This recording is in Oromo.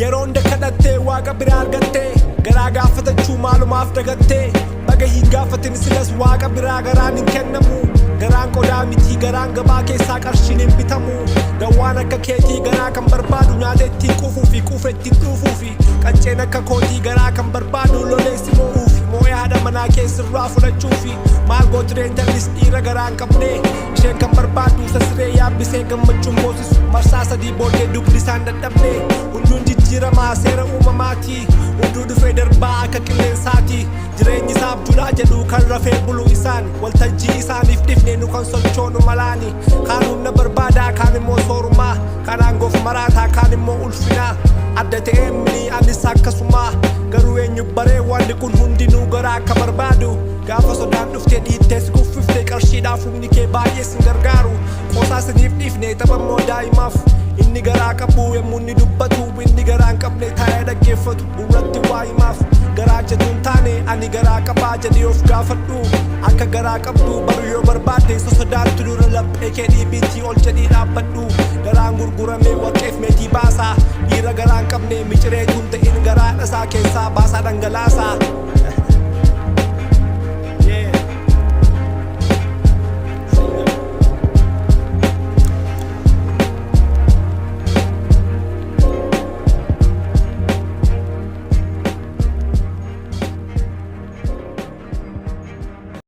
Yeroo hunda kadhattee waaqa biraa argattee garaa gaafatachuu maalumaaf dagattee? Baga hin gaafatin silas, waaqa biraa garaan hin kennamu. Garaan qodaa miti, garaan gabaa keessaa qarshiin hin bitamu. Gawwaan akka keetii garaa kan barbaadu nyaata ittiin quufuu fi quufe ittiin dhuufuu fi qacceen akka kootii garaa kan barbaadu loleessi moo'uu fi moo'ee haadha manaa keessirraa fudhachuu fi maal gootiree intallis dhiira garaa hin qabne? Isheen kan barbaaddu isa siree yaabbisee gammachuun boosisu, marsaa 3 booddee dugdi isaan dadhabne. Hunduun jijjiiramaa seera uumamaati, hunduu dhufee darbaa akka qilleensaati. Jireenyi isaa abjuudhaa jedhu kan rafee bulu isaan. Waltajjii isaaniif dhifne nu kan sochoonu malaani. Kaan humna barbaadaa, kaan immoo soorumaa, kaan aangoof maraataa, kaan immoo ulfinaa. Adda ta'ee mini, anis akkasumaa. Garuu eenyu baree wanni kun hundinuu garaa akka barbaadu? Gaafa sodaan dhuftee dhiittee si kuffifte, qarshiidhaaf humni kee baay'ee sin gargaaru. Qoosaa isiniif dhiifne, tapha immoo daa'imaaf. Inni garaa qabu yommuu inni dubbatu, inni garaa hin qabne taa'ee dhaggeeffatu, gurratti waa himaaf. Garaa jedhuun taane ani garaa qabaa jedhee of gaafadhu. Akka garaa qabdu baru yoo barbaadde, sosodaattu dura laphee kee dhiibiitii ol jedhii dhaabbadhu. Garaan gurguramee warqeef meetii baasaa. Dhiira garaa hin qabne micireetuun ta'in, garaa dhasaa keessaa baasaa dhangalaasaa.